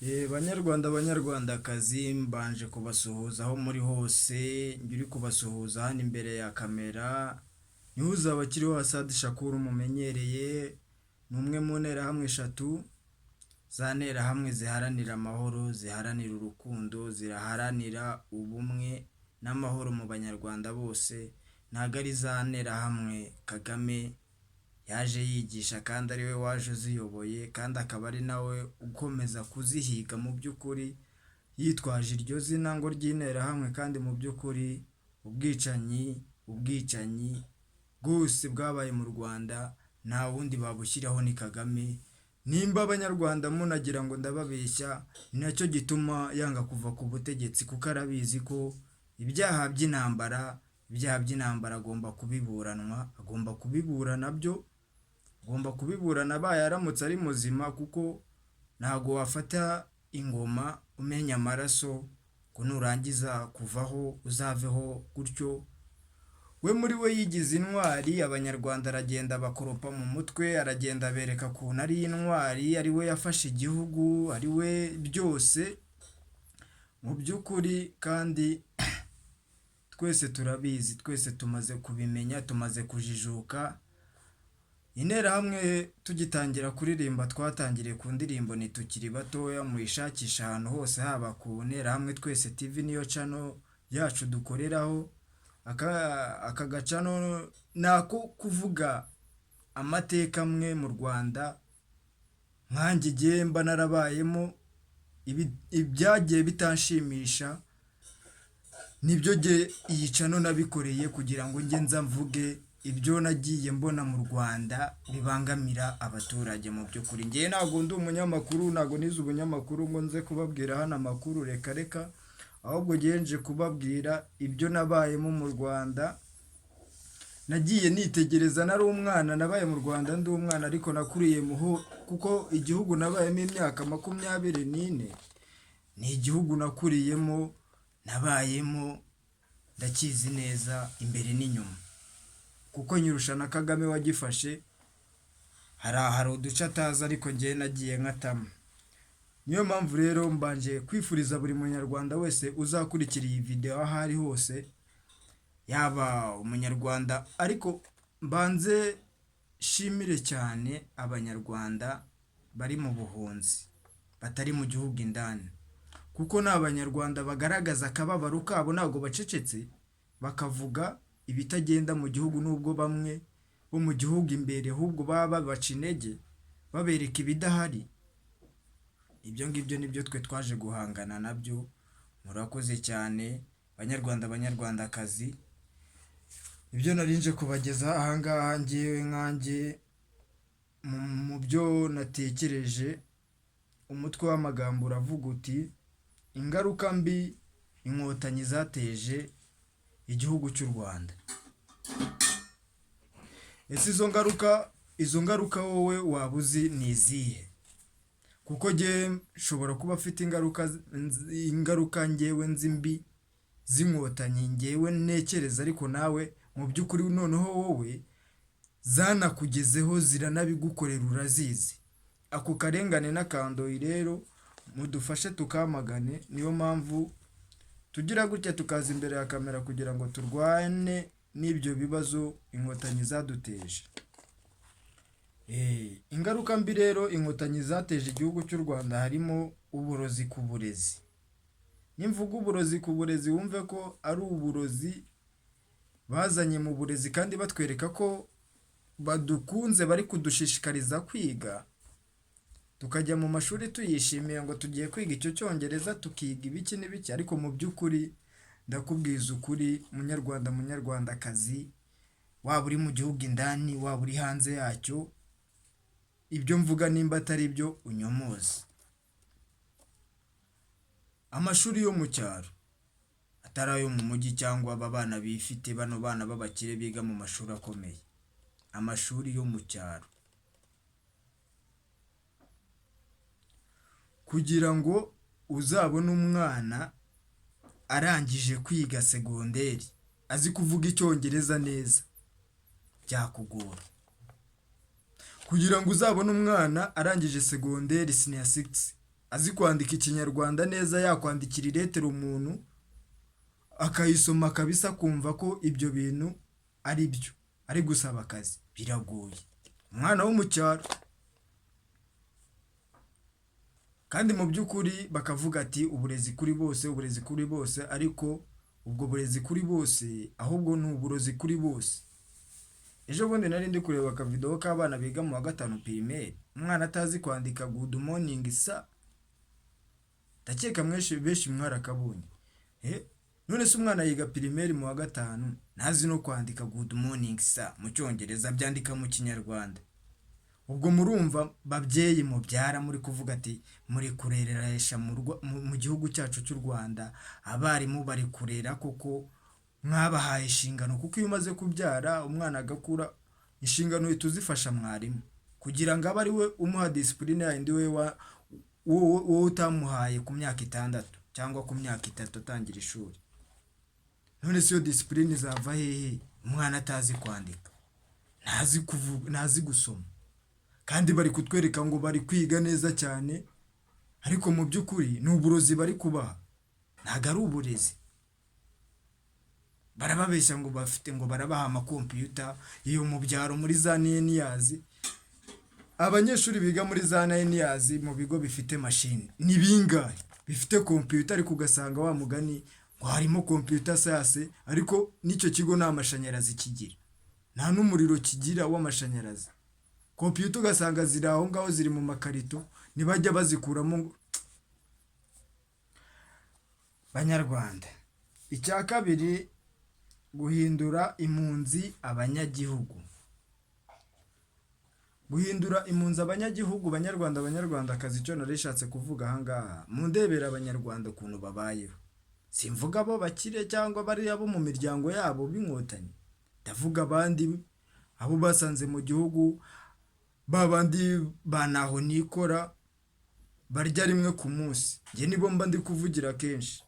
Banyarwanda, banyarwandakazi, mbanje kubasuhuza aho muri hose. Njye uri kubasuhuza hano imbere ya kamera niho uzaba akiriho Asadi Shakuru mumenyereye. Ni umwe mu nterahamwe eshatu, za nterahamwe ziharanira amahoro, ziharanira urukundo, ziharanira ubumwe n'amahoro mu Banyarwanda bose. Ntabwo ari za nterahamwe Kagame yaje yigisha, kandi ari we waje uziyoboye, kandi akaba ari nawe ukomeza kuzihiga mu by'ukuri, yitwaje iryo zina ngo ry'interahamwe. Kandi mu by'ukuri ubwicanyi bwose bwabaye mu Rwanda nta wundi babushyiraho, ni Kagame. Nimba Abanyarwanda munagira ngo ndababeshya, ni nacyo gituma yanga kuva ku butegetsi, kuko arabizi ko ibyaha by'intambara agomba kubiburanwa, agomba kubiburana byo, agomba kubiburana abaye aramutse ari muzima, kuko ntabwo wafata ingoma umenya amaraso ngo nurangiza kuvaho uzaveho gutyo. We muri we yigize intwari, Abanyarwanda aragenda bakoropa mu mutwe, aragenda abereka ukuntu ari intwari, ari we yafashe igihugu, ari we byose mu by'ukuri. Kandi twese turabizi, twese tumaze kubimenya, tumaze kujijuka. Interahamwe tugitangira kuririmba, twatangiriye ku ndirimbo "Ntitukiri batoya". Muyishakisha ahantu hose, haba ku Nterahamwe Twese TV, niyo channel yacu dukoreraho. Aka gachannel ni ako kuvuga amateka amwe mu Rwanda, nkanjye igihe mba narabayemo ibyagiye bitanshimisha, nibyo jye iyi channel nabikoreye, kugira ngo njye nza mvuge ibyo nagiye mbona mu Rwanda bibangamira abaturage. Mu by'ukuri ngewe ntabwo ndi umunyamakuru, ntabwo nize ubunyamakuru ngo nze kubabwira hano amakuru, reka reka. Ahubwo ngewe nje kubabwira ibyo nabayemo mu Rwanda, nagiye nitegereza nari umwana. Nabaye mu Rwanda ndi umwana, ariko nakuriye muho, kuko igihugu nabayemo imyaka 24 ni igihugu nakuriyemo, nabayemo, ndakizi neza imbere n'inyuma, kuko nyirusha na Kagame wagifashe. Hari uduce atazi, ariko ngewe nagiye nkatamo. Niyo mpamvu rero mbanje kwifuriza buri Munyarwanda wese uzakurikira iyi video aho ari hose, yaba Umunyarwanda, ariko mbanze shimire cyane Abanyarwanda bari mu buhunzi, batari mu gihugu indani, kuko ni Abanyarwanda bagaragaza akababaro kabo, ntabwo bacecetse, bakavuga ibitagenda mu gihugu, nubwo bamwe bo mu gihugu imbere ahubwo baba babaca intege, babereka ibidahari. Ibyo ngibyo nibyo twe twaje guhangana nabyo. Murakoze cyane, Banyarwanda, Banyarwandakazi. Ibyo nari nje kubageza ahangaha, ngewe nkanjye mu byo natekereje, umutwe w'amagambo uravuga uti: "Ingaruka mbi Inkotanyi zateje igihugu cy'u Rwanda." Ese izo ngaruka wowe waba uzi ni izihe? Kuko ngewe nshobora kuba afite ingaruka ngewe nzi mbi z'Inkotanyi, ngewe ntekereza, ariko nawe mu by'ukuri noneho wowe zanakugezeho, ziranabigukorera, urazizi. Ako karengane n'akandoyi rero mudufashe tukamagane. Niyo mpamvu tugira gutya tukaza imbere ya kamera, kugira ngo turwane n'ibyo bibazo Inkotanyi zaduteje. Ingaruka mbi rero Inkotanyi zateje igihugu cy'u Rwanda harimo uburozi ku burezi. Nimvuga uburozi ku burezi, wumve ko ari uburozi bazanye mu burezi, kandi batwereka ko badukunze, bari kudushishikariza kwiga, tukajya mu mashuri tuyishimiye ngo tugiye kwiga icyo Cyongereza, tukiga ibiki n'ibiki. Ariko mu by'ukuri ndakubwiza ukuri, Munyarwanda, Munyarwandakazi, waba uri mu gihugu indani, waba uri hanze yacyo, ibyo mvuga nimba atari byo unyomoze. Amashuri yo mu cyaro, atari ayo mu mujyi cyangwa aba bana bifite, bano bana b'abakire biga mu mashuri akomeye, amashuri yo mu cyaro, kugira ngo uzabone umwana arangije kwiga segonderi azi kuvuga Icyongereza neza, byakugora. Kugira ngo uzabone umwana arangije segonderi, senior six. Azi kwandika Ikinyarwanda neza, yakwandikira ilettre umuntu akayisoma kabisa, akumva ko ibyo bintu ari byo, ari gusaba akazi, biragoye. Umwana wo mu cyaro. Kandi mu by'ukuri bakavuga ati uburezi kuri bose, uburezi kuri bose, ariko ubwo burezi kuri bose ahubwo ni uburozi kuri bose. Ejo bundi nari ndi kureba akavideo k'abana biga mu wa gatanu primaire, umwana atazi kwandika "Good morning, sir". Ndakeka mwenshi benshi mwarakabonye. None se umwana yiga primaire mu wa gatanu ntazi no kwandika "Good morning, sir" mu Cyongereza, abyandika mu Kinyarwanda. Ubwo murumva, babyeyi mubyara, muri kuvuga ati muri kureresha mu gihugu cyacu cy'u Rwanda, abarimu bari kurera koko mwabahaye inshingano? Kuko iyo umaze kubyara umwana agakura, inshingano uhita uzifasha mwarimu kugira ngo abe ari we umuha discipline yindi we wowe utamuhaye ku myaka 6 cyangwa ku myaka 3 atangira ishuri. None se iyo discipline izava hehe umwana atazi kwandika, ntazi kuvuga, ntazi gusoma? Kandi bari kutwereka ngo bari kwiga neza cyane, ariko mu by'ukuri ni uburozi bari kubaha, ntabwo ari uburezi. Barababeshya ngo bafite, ngo barabaha amakompiyuta iyo mu byaro muri za 9 years. Abanyeshuri biga muri za 9 years mu bigo bifite mashini ni bingahe bifite kompiyuta? Ariko ugasanga wa mugani ngo harimo computer science, ariko n'icyo kigo nta mashanyarazi kigira, nta n'umuriro kigira w'amashanyarazi. Kompiyuta ugasanga ziri aho ngaho, ziri mu makarito, ntibajya bazikuramo ngo. Banyarwanda, icya kabiri, guhindura impunzi abanyagihugu. Guhindura impunzi abanyagihugu. Banyarwanda, Banyarwandakazi, icyo nari nishatse kuvuga aha ngaha, mundebere Abanyarwanda ukuntu babayeho. Simvuga abo bakire cyangwa bariya bo mu miryango yabo b'Inkotanyi, ndavuga abandi, abo basanze mu gihugu, ba bandi ba ntaho nikora, barya rimwe ku munsi. Njye nibo mba ndi kuvugira kenshi.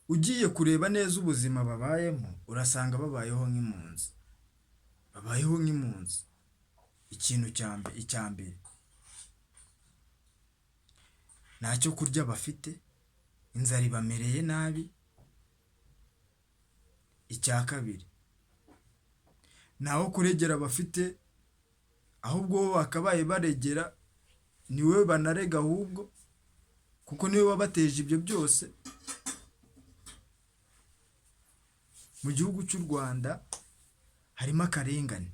Ugiye kureba neza ubuzima babayemo, urasanga babayeho nk'impunzi, babayeho nk'impunzi. Ikintu cya mbere, icya mbere, nta cyo kurya bafite, inzara ibamereye nabi. Icya kabiri, ntaho kuregera bafite, ahubwo bo bakabaye baregera ni wowe banarega ahubwo, kuko niwe wabateje ibyo byose. Mu gihugu cy'u Rwanda harimo akarengane.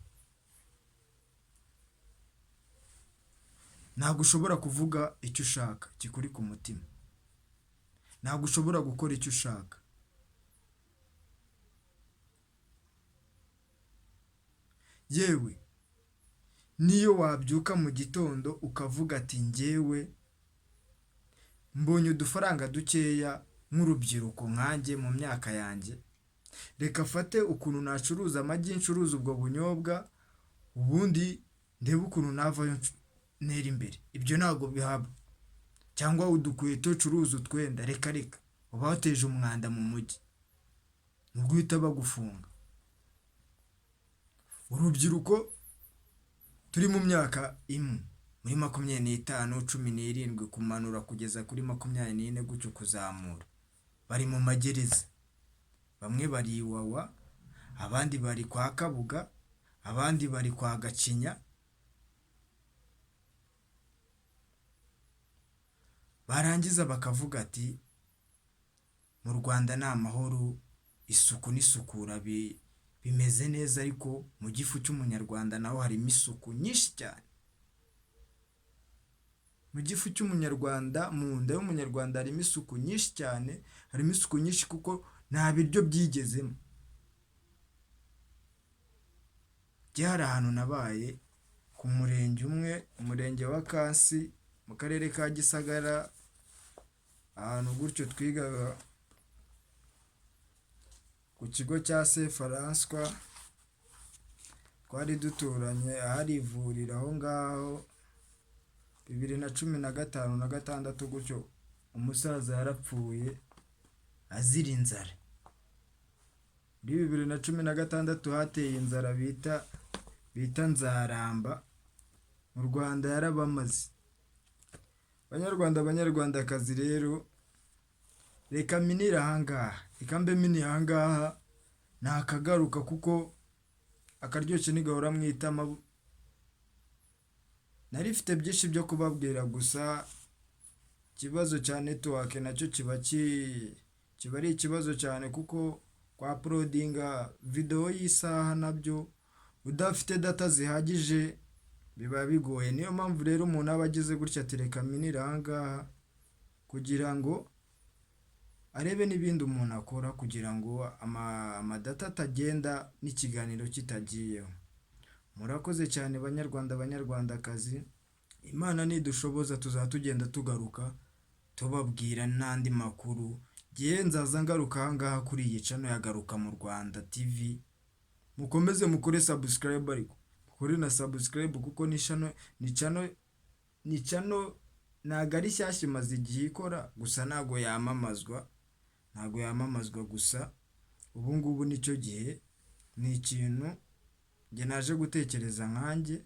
Ntabwo ushobora kuvuga icyo ushaka kikuri ku mutima, ntabwo ushobora gukora icyo ushaka. Yewe, n'iyo wabyuka mu gitondo ukavuga ati njyewe mbonye udufaranga dukeya nk'urubyiruko nkanjye mu myaka yanjye, reka mfate ukuntu nacuruza amagi, ncuruza ubwo bunyobwa, ubundi ndebe ukuntu navayo ntera imbere. Ibyo ntabwo bihaba. Cyangwa udukweto, curuza utwenda, reka reka, uba wateje umwanda mu mujyi, nibwo uhita bagufunga. Urubyiruko turi mu myaka imwe, muri 25, 17 kumanura kugeza kuri 24 gutyo kuzamura, bari mu magereza. Bamwe bari Iwawa, abandi bari kwa Kabuga, abandi bari kwa Gacinya. Barangiza bakavuga ati mu Rwanda ni amahoro, isuku n'isukura bimeze neza, ariko mu gifu cy'Umunyarwanda naho harimo isuku nyinshi cyane. Mu gifu cy'Umunyarwanda, mu nda y'Umunyarwanda harimo isuku nyinshi cyane, harimo isuku nyinshi kuko nta biryo byigezemo. Njye hari ahantu nabaye ku murenge umwe, umurenge wa Kansi, mu karere ka Gisagara, ahantu gutyo twigaga ku kigo cya Saint Francois, twari duturanye ahari ivuriro aho ngaho, 2015 na 6 gutyo, umusaza yarapfuye azira inzara. Muri 2016 hateye inzara bita Nzaramba. Mu Rwanda yarabamaze. Banyarwanda, banyarwandakazi rero, reka minire ahangaha, reka mbe miniye ahangaha, ntakagaruka kuko akaryoshye ntigahora mu itama. Nari mfite byinshi byo kubabwira, gusa ikibazo cya network nacyo kiba ari ikibazo cyane, kuko kwa uploadinga videwo y'isaha nabyo udafite data zihagije biba bigoye. Niyo mpamvu rero umuntu aba agize gutya ati: "Reka minire ahangaha", kugira ngo arebe n'ibindi umuntu akora, kugira ngo amadata atagenda n'ikiganiro kitagiyeho. Murakoze cyane, banyarwanda, banyarwandakazi. Imana nidushoboza tuzaba tugenda tugaruka tubabwira n'andi makuru. Ngewe nzaza ngaruka ahangaha kuri iyi channel ya Garuka mu Rwanda TV. Mukomeze mukore subscribe, ariko mukore na subscribe, kuko ni channel ntabwo ari shyashya, imaze igihe ikora, gusa ntabwo yamamazwa, ntabwo yamamazwa. Gusa ubu ngubu nicyo gihe. Ni ikintu njye naje gutekereza nkanjye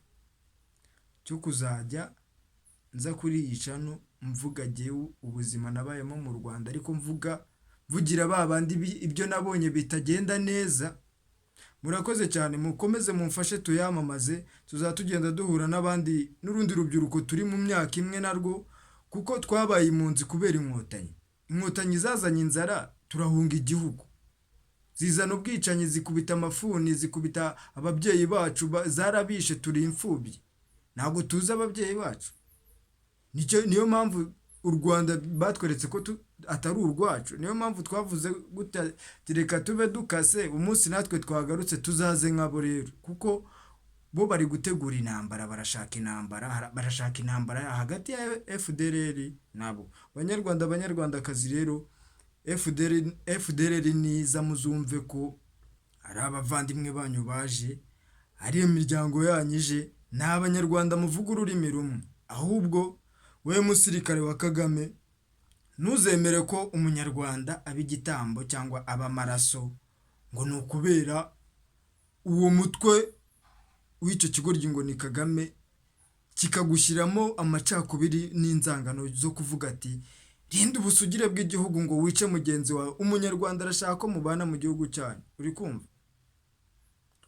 cyo kuzajya nza kuri iyi channel mvuga jyewe ubuzima nabayemo mu Rwanda, ariko mvuga mvugira ba bandi ibyo nabonye bitagenda neza. Murakoze cyane, mukomeze mumfashe tuyamamaze. Tuzaba tugenda duhura n'abandi n'urundi rubyiruko turi mu myaka imwe narwo, kuko twabaye impunzi kubera Inkotanyi. Inkotanyi zazanye inzara, turahunga igihugu, zizana ubwicanyi, zikubita amafuni, zikubita ababyeyi bacu, zarabishe, turi imfubyi, ntabwo tuzi ababyeyi bacu. Niyo mpamvu u Rwanda batweretse ko atari urwacu. Niyo mpamvu twavuze gutya: "Reka tube dukase, umunsi natwe twagarutse tuzaze nkabo." Rero kuko bo bari gutegura intambara, barashaka intambara, barashaka intambara hagati ya FDLR nabo. Banyarwanda, banyarwandakazi rero, FDL, FDLR niza muzumve ko ari abavandimwe banyu baje, ari imiryango yanyu ije, ni Abanyarwanda muvuga ururimi rumwe. Ahubwo wowe musirikare wa Kagame, ntuzemere ko Umunyarwanda aba igitambo cyangwa aba amaraso ngo ni ukubera uwo mutwe w'icyo kigoryi ngo ni Kagame, kikagushyiramo amacakubiri n'inzangano zo kuvuga ati: "Rinda ubusugire bw'igihugu", ngo wice mugenzi wawe. Umunyarwanda arashaka ko mubana mu gihugu cyanyu, uri kumva?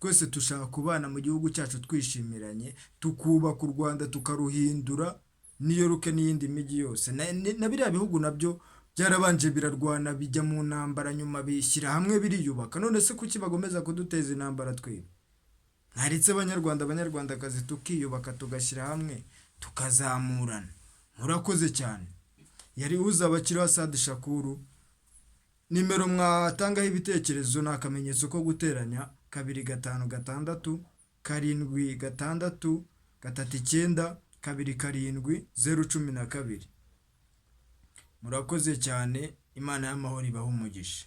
Twese dushaka kubana mu gihugu cyacu twishimiranye, tukubaka u Rwanda, tukaruhindura New York n'iyindi mijyi yose. Na biriya bihugu nabyo byarabanje birarwana, bijya mu ntambara, nyuma bishyira hamwe biriyubaka. None se kuki bagomeza kuduteza intambara twebwe? Mwaretse Abanyarwanda, Abanyarwandakazi, tukiyubaka, tugashyira hamwe, tukazamurana. Murakoze cyane. Yari Uzabakiriho Asadi Shakuru. Nimero mwatangaho ibitekerezo ni akamenyetso ko guteranya 256763927012. Murakoze cyane, Imana y'amahoro ibahe umugisha.